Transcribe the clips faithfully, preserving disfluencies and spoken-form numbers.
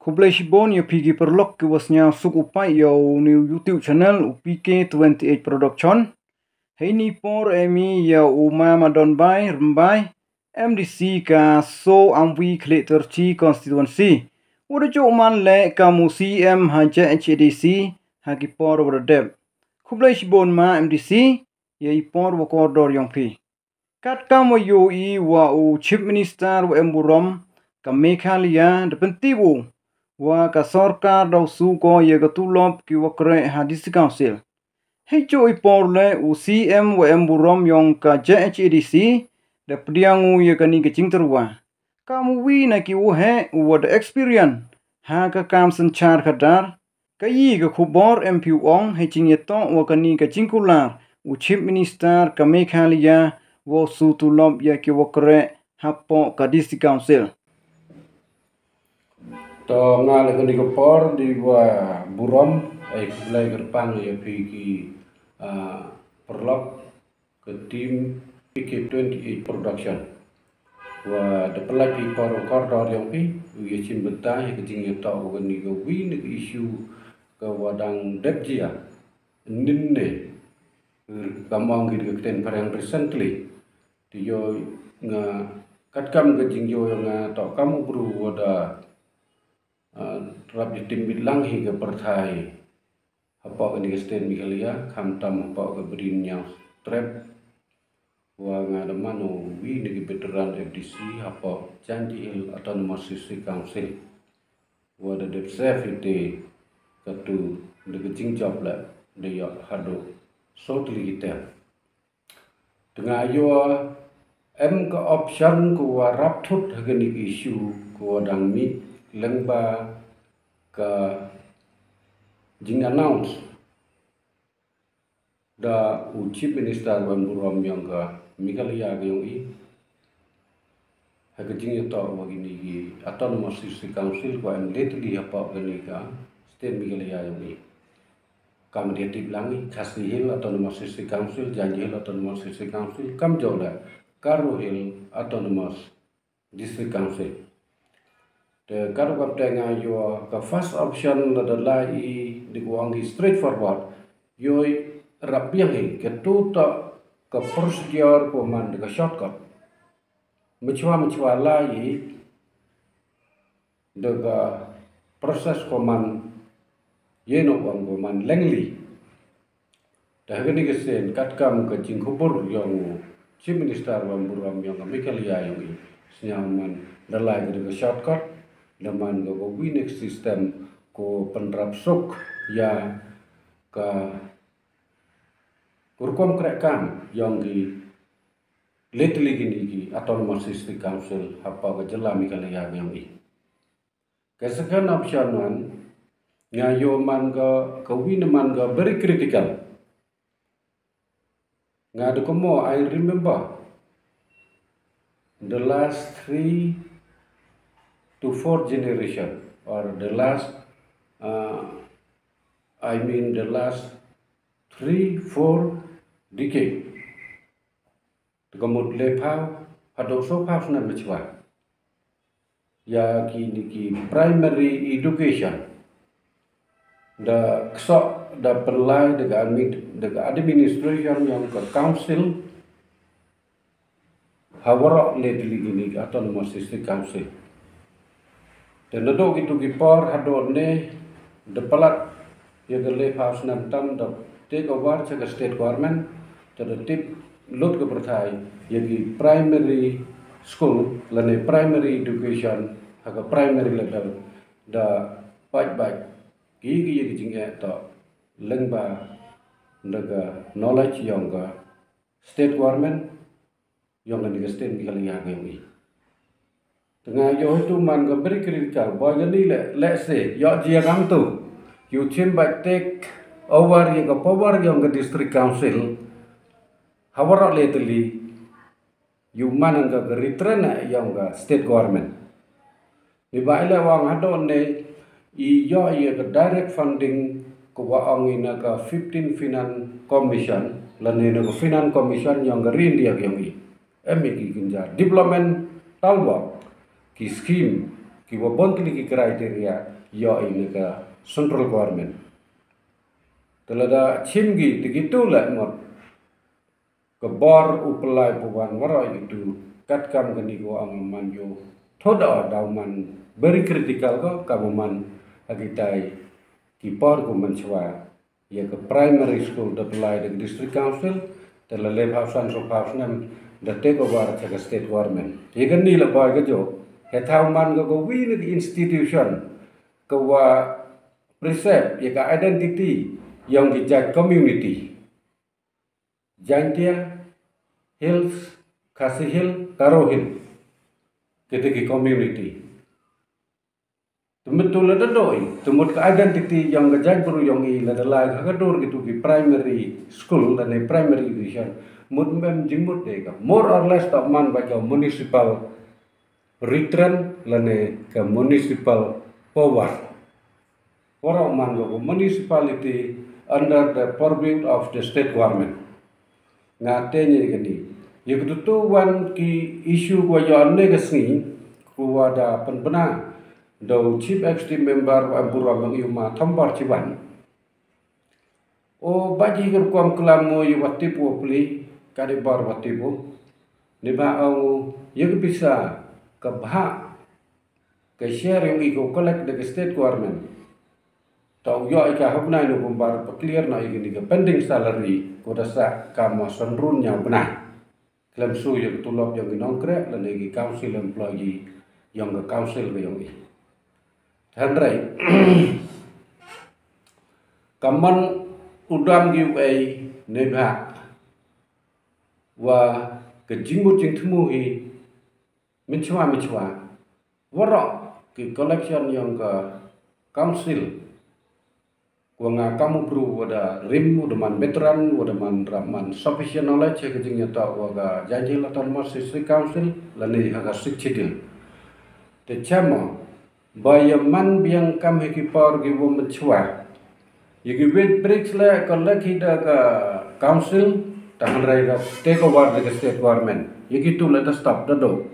Khublei shibun ïa phi ki paralok ki wa sñiaw suk u pait ïa u new YouTube channel u P K twenty-eight Production. Heini por em i ïa u Ma Madonbai Rymbai, M D C ka So Amwi Khliehterchi Constituency, u da ju man leh kam u C M ha J H A D C ha ki por wa da dep. Khublei shibun Ma M D C ïa i por wa kordor yong phi. Katkam wa ïohi wa u Chief Minister wa em burom ka Meghalaya da pyntip u wa ka sorkar daw su ko ïa ka tulop ki wa kreh ha District Council. Hei ju i por leh u C M wa em burom yong ka J H A D C da pdiang u ïa kani ka jingtyrwa. Kam u wi na ki u heh u wa da experience ha ka kam synshar khadar. Ka i ka khubor em phi u ong hei jingïatoh wa kani ka jingkular u Chief Minister ka Meghalaya wa su tulop ïa ki wa kreh hapoh ka District Council. To nga leh kani ka por di wa burom, ai khublei kyrpang ïa phi ki, ah, paralok ka team P K twenty-eight Production. Wa da pynlait phi por kordor yong phi u ïa chim bynta ïa ka jingïatoh wa kani ka wi na ka issue ka wa dang dep jia nynne. Kam ong ki da ka ktien phareng recently. Te ïoh nga katkam ka jingïoh ïa nga to kam u bru wa da, ah, rap ïa tim bit lang hi ka pyrthai hapoh kani ka state Meghalaya, khamtam hapoh ka Bri Hynñiewtrep. Wa nga da man u wi na ki veteran F D C hapoh Jaintia Hills Autonomous District Council. Wa da dep sef ite katu da ka jingjop leh da ïoh haduh so tylli ki term. Te nga ïoh em ka option ko wa rap thut ha kani ka issue ko wa dang mih lyngba ka jing announce da u Chief Minister wa em burom yong ka Meghalaya ka yong i ha ka jingïatoh wa kini ki Autonomous District Council ko em lately hapoh kani ka state Meghalaya yong i. Kam da tip lang i Khasi Hills Autonomous District Council, Jaintia Hills Autonomous District Council, kam jong da Garo Hills Autonomous District Council. Te ka rukom te nga ïoh ka first option la da lai i di ko ong ki straightforward. Ïoh rap biang hi ka tu ta ka procedure ko man da ka shortcut. Machwa machwa lai i da ka process ko man ïa no ong ko man lengli. Da ha kani ka sien katkam ka jingkhubor yong Chief Minister wa em burom yong ka Meghalaya yong i sñiaw man da lai ka da ka shortcut da man ka ka wi next system ko pynrap suk ïa ka rukom kreh kam yong ki lately kini ki Autonomous District Council hapoh ka jylla Meghalaya yong i. Ka second option wan nga ïoh man ka ka wi na man ka very critical. Nga da ka mo I remember the last three to four generation or the last, uh, I mean the last three four decade. Te ka mut le phaw haduh so phaw snem machwa ïa kini ki primary education da ksoh da pynlai da ka admi- da ka administration yong ka council ha waroh le tylli kini ki Autonomous District Council. Te naduh kitu ki por haduh ne da palat ïa ka le phaw snem tam da take over cha ka state government. Te da tip lut ka pyrthai ïa ki primary school lane primary education ha ka primary level da pait bait ki ki ïa ki jingeh to lyngba da ka knowledge yong ka state government yong kani ka state Meghalaya ka yong i. Te nga ïoh tu man ka very critical boi kani le let's say ïoh jia kam tu ïoh chim bait take over ïa ka power yong ka district council ha waroh le tylli ïoh man ka ka return yong ka state government. Ni ba i le wang haduh ne i ïoh ïa ka direct funding ko wa ong i na ka fifteen Finance Commission lane na ka Finance Commission yong ka ri India ka yong i. Em i ki kynja development talwak ki scheme ki wa bun tylli ki criteria ïoh i na ka central government. Te lada chim ki te ki tu la mot ka bor u pynlai pawan waroh i tu kat kam kani ko ang man yo thoda daw man very critical ko ka man ha kitai ki por ko man chwa. Ïa ka primary school da pynlai da ka district council, te la le phaw san so phaw snem da take over cha ka state government. Ïa kani la boi ka jo, he thaw man ka ko wi na ka institution ka wa preserve ïa ka identity yong ki jait community. Jaintia Hills, Khasi Hill, Garo Hill. Kita ki community. Tumut tu la da doi, tumut ka identity yong ka jait bru yong i la da lai ka ka dur kitu ki primary school, la ne primary education. Mut mem jingmut de ka. More or less ta man ba ka municipal return, la ne ka municipal power. Waroh man ka municipality under the purview of the state government. Nga te ngi kani. Ïa ka tu wan ki issue wa ïa ne ka sngi, ku wa da pynbna da u Chief Executive Member wa Burom Nongiuma Thombor Chiwan. O ba ji ka rukom klam mo ïa wa tip wa pli, ka de bar wa tip o. Ni ba ong ïa ka pisa ka bha ka share yong i ko collect da ka state government. Ta u ïoh i ka hapnai no kumbar pa clear na i ni ka pending salary ko da sa ka ma sanrun nya bnai. Klem su ïa ka tulop yong i nongkrek la ne ki council employee yong ka council ka yong i. Thanrai kaman udam gi u ei ne bha wa ka jingmut jingthmu hi. Minchwa minchwa waroh ki collection yong ka council. Wa nga kam u bru wa da rim, wa da man veteran, wa da man rap man sufficient knowledge ka jing ya ta wa ka Jaintia Hills Autonomous District Council la ne ha ka Sixth Schedule. Te chama ba ïa man biang kam hi ki por ki wa minchwa. Ïa ki wage breaks le ka lek hi da ka council, ta hynrei ka take over da ka state government. Ïa ki tu le ta stop da do.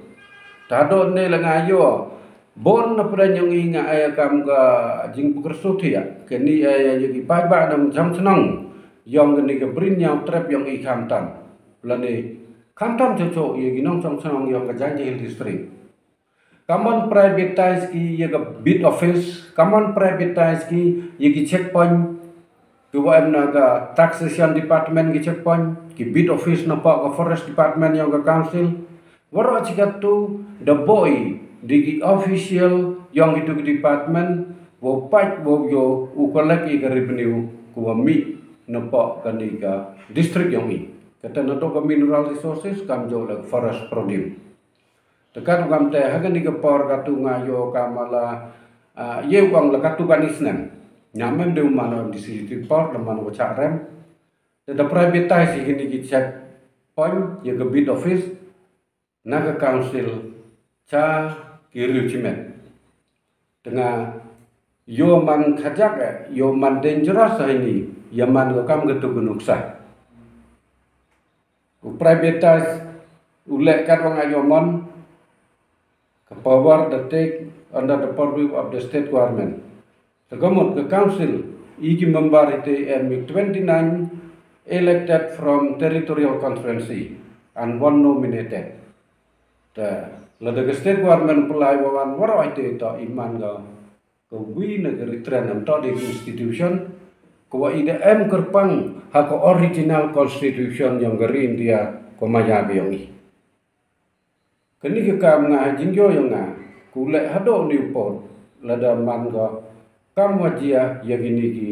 Ta do ne la nga ïoh bon na pdeng yong i nga ai kam ka jingpukar suthia. Kani ai ïa ki paidbah nang jam senang yong kani ka brin yang trep yong i khamtam. Lane khamtam chocho ïa ki nong chong senang yong ka Jaintia Hills District. Kaman privatize ki ïa ka beat office, kaman privatize ki ïa ki checkpoint. Ki wa em na ka taxation department ki checkpoint, ki beat office na pa ka forest department yong ka council. Waroh chi ka tu da boi di ki official yong ki tu ki department wa pait wa yo u collect i ka revenue ku wa mi na pa ka ni ka district yong i. Kata na to ka mineral resources kam jo la forest produce. Te ka tu kam te ha ka ni ka por ka tu nga yo ka mala ye wang la ka tu ka ni snem. Nya mem de u mano di si ti por da mano cha rem. Te da privatize ki ni ki checkpoint ïa ka beat office na ka council cha ki riu chimet. Te nga yo man khajak eh, yo man dangerous ha ini, ïa man ka kam ka tu ka nuksa. U privatize u leh kat wa nga yo man ka power da take under the purview of the state government. Te ka mut ka council i ki member ite em twenty nine elected from territorial constituency and one nominated. Te lada ka state government pynlai wa wan waroh ite to i man ka ka wi na ka return em to di constitution ka wa i da em kyrpang ha ka original constitution yong ka ri India ka maya ka yong i. Kani ka kam nga ha jingyo yong nga ku leh hado ni u por lada man ka kam wa jia ïa kini ki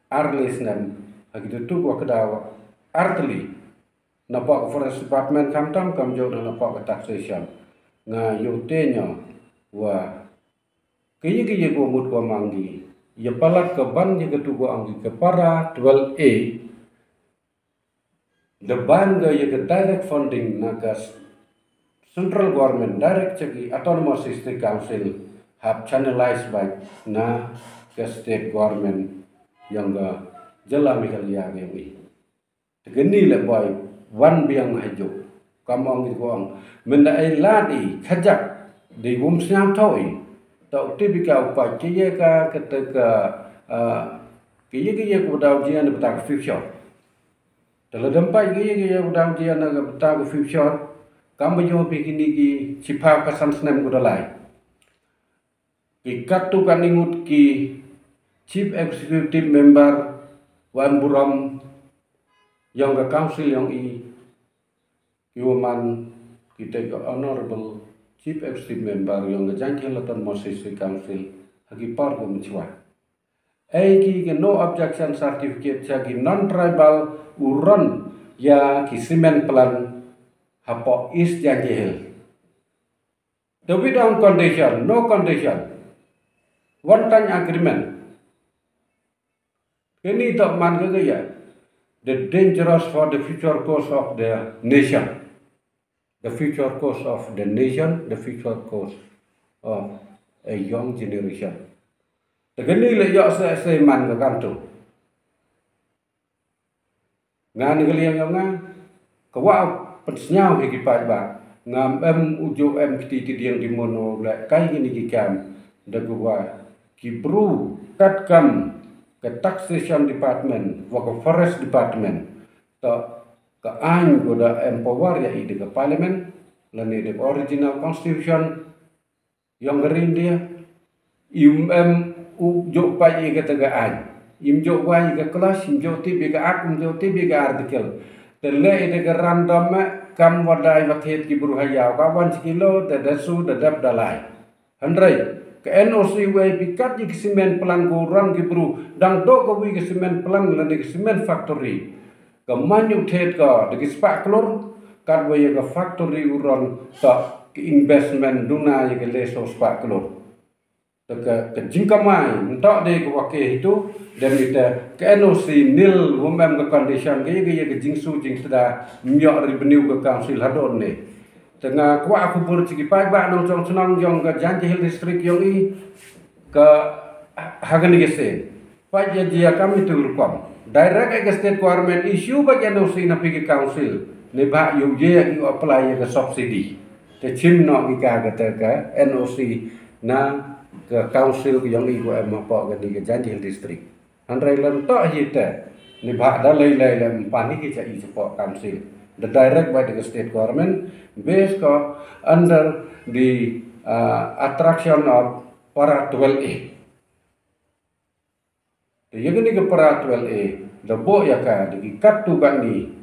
arli snem ha ki tu wa ka daw artli. Na pa ka forest department kam tam kam jo na pa ka taxation. Nga yo te nyo wa kini ki ye ko mut ko mangi. Ye palat ka ban ye ka tu ko angi ka para twelve A. Da ban ga ye ka direct funding na ka central government direct cha ki autonomous district council hap channelize by na ka state government yong ka jylla Meghalaya ka yong i. Te kani le boi wan biang ha juk kam ong i ko ong mynda ai lad i khajak dei wum sñiaw thaw i. Ta u tip ïa ka u pait ka ïa ka kata ka, ah, ka ïa ka ïa ka ba dau jia na bynta ka future. Te lada ym pait ka ïa ka ïa ka ba dau jia na bynta ka future, kam ba jong phi kine ki shiphew phew san snem ko da lai. Ki katto katne ngut ki chief executive member wa em burom yong ka council yong i, ki wa man kita ka honorable chief executive member yong ka Jaintia Hills Autonomous District Council ha ki por ka mynshwa. Ai ki ka no objection certificate sha ki non tribal u ron ïa ki cement plant hapoh East Jaintia Hills. The without condition, no condition, one time agreement. Kini tak man ka gaya. The dangerous for the future course of the nation. The future course of the nation, the future course of a young generation. Te kini le yok se se man ka kanto. Nga ni ka liang yong nga, ka wa pynsñiaw hi ki paidbah, ngam em u ju em kti ti diang di mono le kai kini ki kam, da ka wa ki bru kat kam ka taxation department wa ka forest department. Ta ka ain ko da empower ya i da ka parliament, lane da ka original constitution, yong ka ri India, im em u ju pait ïa kata ka ain. Im ju wai ïa ka clause, im ju tip ïa ka act, im ju tip ïa ka article. Te le ïa ka random me kam wa dei wa thied ki bru ha ïaw ka wan shi kilo, te da su da dep da lai. Hynrei ka N O C wei pi kat ïa ki cement plant ko rang ki bru, dang do ka wi ka cement plant lane ka cement factory. Ka man ïa u thied ka da ki spah klur, kat wa ïa ka factory u ron ta ki investment duna ïa ka le so spah klur. Ta ka, ka jingkamai, ntok de ka wa ke hitu, dan ita ka N O C nil, wam em ka condition, ka ïa ka ïa ka jingsu jingsda, myok revenue ka council hadon ne. Te nga kwah khubor chi ki paidbah nongchong chnong yong ka Jaintia Hills District yong i, ka ha kani ka sien. Pait ïa jia kam itu rukom. Direct ïa ka state government issue ba ïa N O C na pi ka council. Ni ba ïa ïa ïa apply ïa ka subsidy. Te chim no ïa ka kata ka N O C na ka council ka yong i ko em hapoh kani ka Jaintia Hills District. Hynrei lem to hi te. Ni ba da lei lei lem pan hi ki cha i support council. The direct by the state government based ko under the, uh, attraction of para twelve A. Te ïa kani ka para twelve A, da bok ïa ka, da ki katto katne,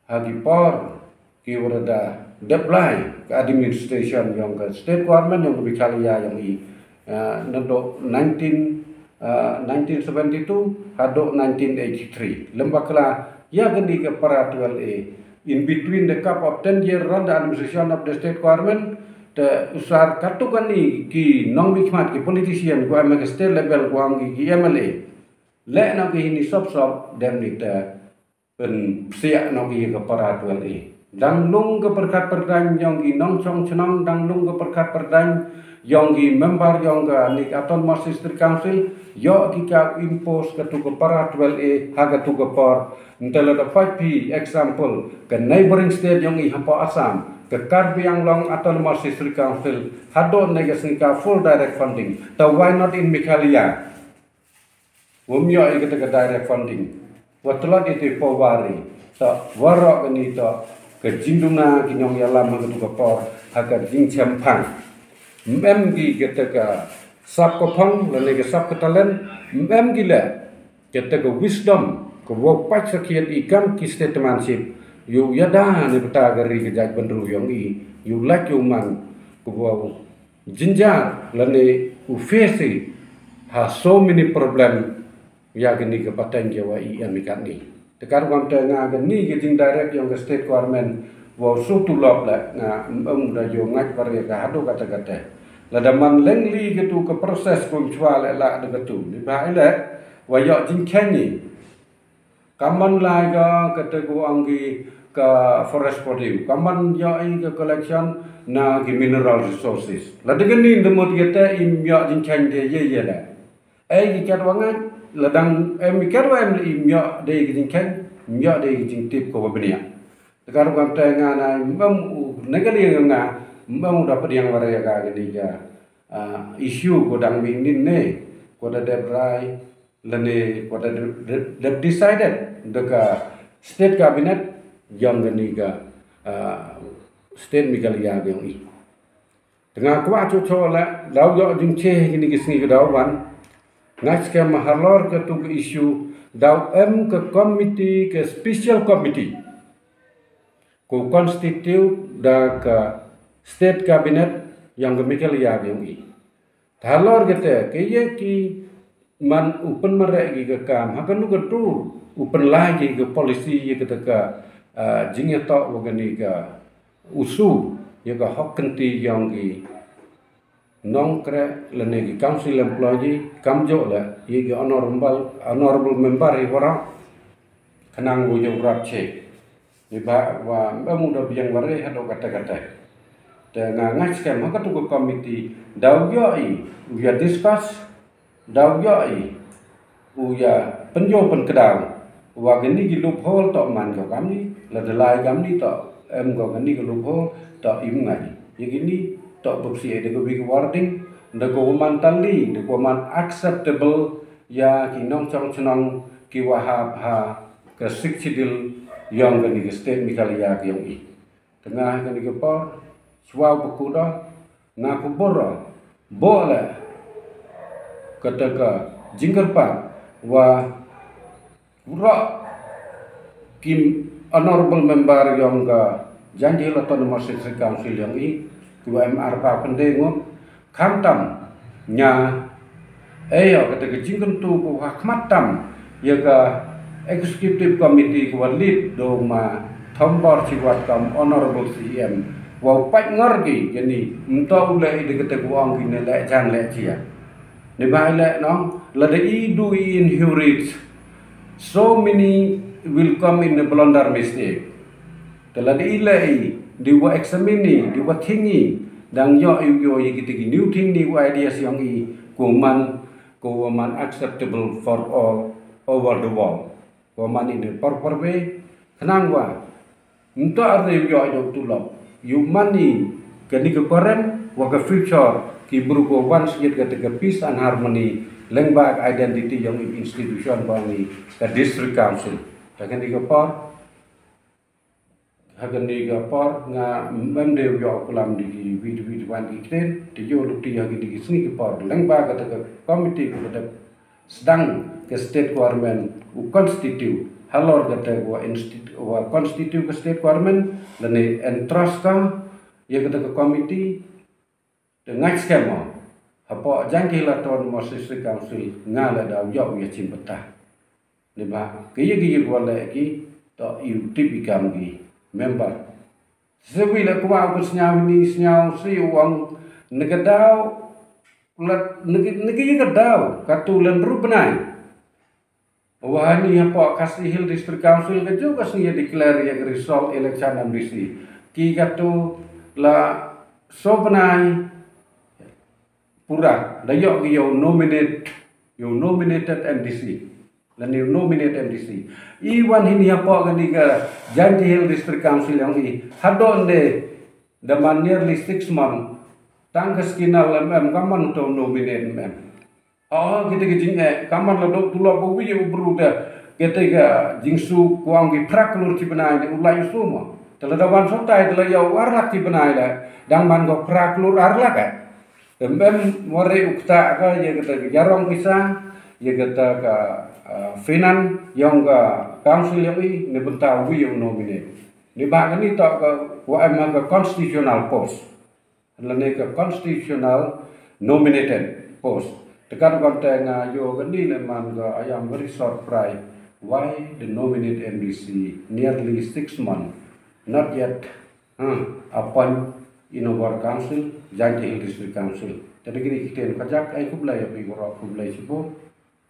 ha ki por, ki wa da dep lai, ka administration yong ka state government yong ka Meghalaya yong i, ah, naduh nineteen, ah, nineteen seventy-two, haduh nineteen eighty-three. Lem bakla, ïa kani ka para twelve A, in between the gap of ten year run the administration of the state government, te u sar katto katne ki nongmihkhmat ki politician ko em ha ka state level ko em ki, ki M L A. Leh na ki hini sop sop dem ni te pynpsiah na ki ka para twelve A. Dang lung ka pyrkhat pyrdaiñ yong ki nongchong chnong, dang lung ka pyrkhat pyrdaiñ yong ki member yong kani ka Autonomous District Council, ïoh ki ka impose katu ka para twelve A ha katu ka por. Nte la da pait phi example, ka neighboring state yong i hapoh Assam, ka Karbi Anglong Autonomous District Council, haduh ne ka sngi ka full direct funding. Ta why not in Meghalaya? Wam ïoh ïa kata ka direct funding. Wa tlot ïa te po wari. Ta warok kani ta ka jingduna ki nongïalam ha katu ka por, ha ka jingchemphang. Mem ki kata ka sap ka phong, lane ka sap ka talent, mem ki le. Kata ka wisdom, ka wa pait sakhiat i kam ki statesmanship, yu yada ne bata ka ri ka jait bynru yong i, yu lait yu man, ka wa jinjar, lane u face i, ha so many problem, ïa kani ka pateng ka wa i em i katni. Te ka rukom te nga kani ka jing direct yong ka state government, wa su tulop la, nga em da yu ngait bar ïa ka hadu kata kata. Lada man leng li katu ka process kum chwa le la da katu. Ni ba i le, wa ïoh jingkheng i. Ka man lai ka, kata ko ang ki ka forest produce. Ka man ïoh i ka collection na ki mineral resources. Lada kani da mut kata im ïoh jingkheng de ye ye le. Ei ki kat wa ngai, ladang em ki kat wa em le im ïoh de ki jingkheng, im ïoh de ki jingtip ko wa bniah. Te ka rukom te nga na mem u, ne ka liang nga, mem u da pdiang wa re ka kani ka, ah, issue ko dang mynnin ne, ko da dep rai lane ko da dep, dep, dep decided da ka state cabinet yong kani ka, ah, state Meghalaya ka yong i. Te nga kwah choh choh la daw yoh jingche kini ki sngi ka daw wan. Nga skem halor ka tu ka issue daw em ka committee, ka special committee ko constitute da ka state cabinet yong ka Meghalaya ka yong i. Te halor kata ka ye ki man u pynmareh ki ka kam ha kanu ka dur u pynlai ki ka policy ya kata ka, ah, jingyatok wa kani ka usu ya ka hok kynti yong ki nongkreh lane ki council employee kam joh le ya ki honorable, honorable member i wara khnang u yoh rap che. Ni ba wa em u da biang ware hado kata kata. Te nga ngai skem ha katu ka committee daw yoh i u ya discuss daw yoh i u ya pynjo pynkdaw wa kani ki loophole to man ko kamni, la dalai kamni to em ko kani ki loophole to im ngai. Ya kini to bupsi ai da ko big wording da ko man tali da ko man acceptable ya ki nongchong chnong ki wa hap ha ka Sixth Schedule yong kani ka state Meghalaya ka yong i. Te nga ha kani ka por shuwa ba kuda nga kubur bo le kata ka jingkyrpad wa roh ki honorable member yong ka Jaintia Hills Autonomous District Council yong i ki wa em ar pa pynde ngut khamtam nya. Ayo kata ka jingkyntu ko ha khmat tam ya ka executive committee ko wa lead do ma Thombor Shiwat kam honorable C E M wa u pait ngor ki yani mto u le i de kata ko ong ki ne le jan le chia. Ni ba le no la de i do i inherit so many will come in a blunder mistake. Te la di i le i di wa examine i di wa thing i dang yo i yo i kiti ki new thing ni wa ideas yong i ko man ko wa man acceptable for all over the world. Ko man in a proper way khnang wa nta ar de yo i dok tulop yu man i kani ka current wa ka future ki bru ko wan sngit ka te ka peace and harmony lengba ka identity yong i institution ba ni ka district council. Ta kani ka por ha kani ka por nga mem de yo kulam di ki wi di wi di wan di kten te yo luk ti ha kani ki sngi ki por lengba ka te ka committee ka te sdang ka state government u constitute halor ka te wa institute wa constitute ka state government lane entrust ka ya ka te ka committee. Te nga skema hapoh Jaintia Hills Autonomous District Council nga la daw yoh ya chim bata. Ni ba ki ye ki ye wa le ki to i u tip i kam ki member. Sewi la kuma ku sñiaw ni sñiaw si wang ne ka daw la ne ki ye ka daw ka tu len ru bnai. Wa ni hapoh Khasi Hills District Council ka ju ka sngi ya declare ya ka result election M D C ki ka tu la so bnai pura da yoh ki yoh nominate yoh nominated M D C. La ni nominate M D C i wan hi ni hapoh ka ni ka Jaintia Hills District Council yong i hadon de da man nearly six month tang ka skinal em em ka man to nominate em em. Oh, kita ki jing eh, kaman la dok tulop ba wi u bru da. Kita ka jingsu kwang ki prak lur ci benai ni ulai su mo. Tela da wan sotai tela ya warlak ci benai da. Dang man ko prak lur arlak eh. Em em wari ukta ka ya kita ka jarong pisa, ya kita ka, ah, finan yong ka council yong i ni benta wi yong nominate. Ni ba ka ni ta ka wa em ka constitutional post. Lane ka constitutional nominated post. Te kat ban te nga yo ka ni le man ka I am very surprised why the nominate M D C nearly six months not yet, huh, appoint in our council, Jaintia Hills District Council. Te da kini kiten kajak ai khublai ya pi wara khublai shibun.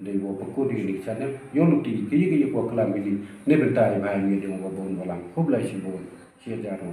Dei wa pakut ïa kine ki channel. Ïa luti ki ïa ki ïa kwa klam ïa ki ne bynta ïa bha ïa dei wa bun wa lang. Khublei shibun. Shia jaru.